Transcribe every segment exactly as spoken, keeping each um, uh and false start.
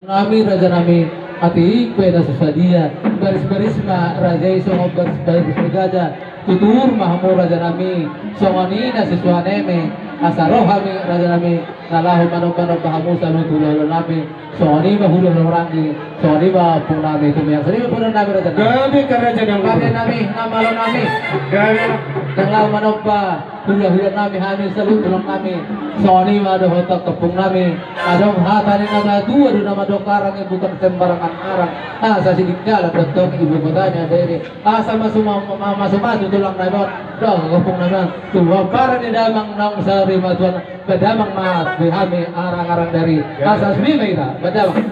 Nami raja nami, atik pe na so sadia, baris-baris ma raja i songon baris-baris ni gaja, tutur ma hamu raja nami, songon i na sisuan eme, asa ro hami raja nami, na laho manomba-nomba hamu saluhut hulahula nami, songon i ma hulahula nami, songon i ma ompung nami, tumiang songon i ma ompung nami raja nami. Gabe kan raja nami. Gabe nami, na malo nami. Gabe. Ndang laho manomba. Hulahula nami hami saluhut tulang nami. Songon i ma dohot ompung nami. Adong hata ni na tua do na mandok arang i bukan sembarangan arang. Asa sidik jalan dohot ibu kotanya diri. Asa masu ma-, ma-, masu-masu tulang nami on. Dohot ompung nami on. Tu pomparan ni damang naung sari matuan. Badamang ma di hami arang-arang dari. Asa sui ma ita badamang.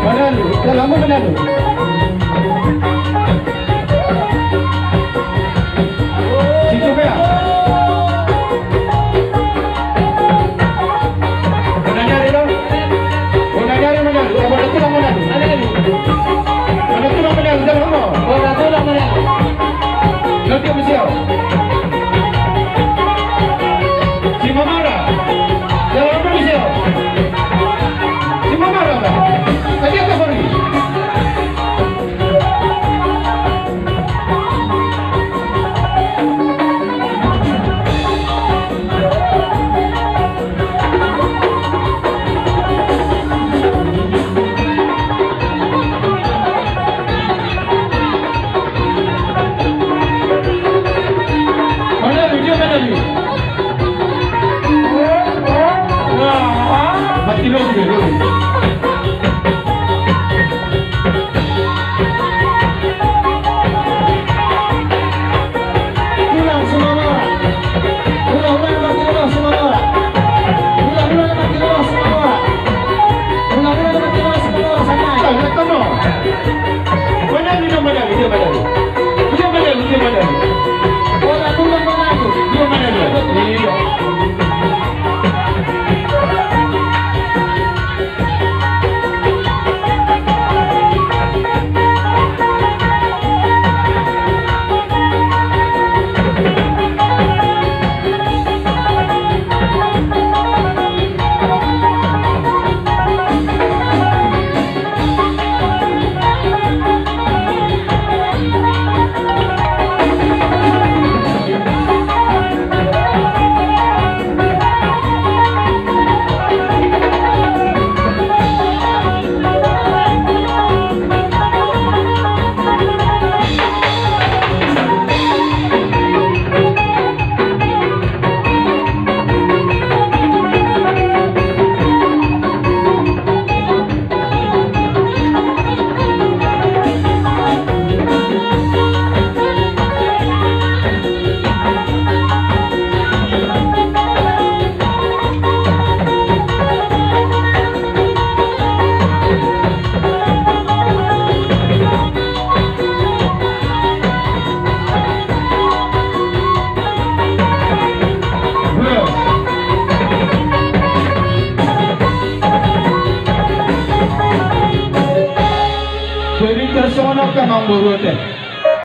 Manalu, dalam manalu. Situ pea. Unang nyari dong. Unang nyari manalu. Unang tulang manalu. Unang tulang manalu. Dalam mo. Unang tulang manalu. Nanti bisa. Si Mamara. Dalam mo bisa. Si Mamara. Tadi apa kau ni? Madalu do, madalu, dia madalu. Dia madalu, dia madalu. Ora, bukan madalu, dia madalu. Iya. Jadi, tarsongon on, amangboru, ate.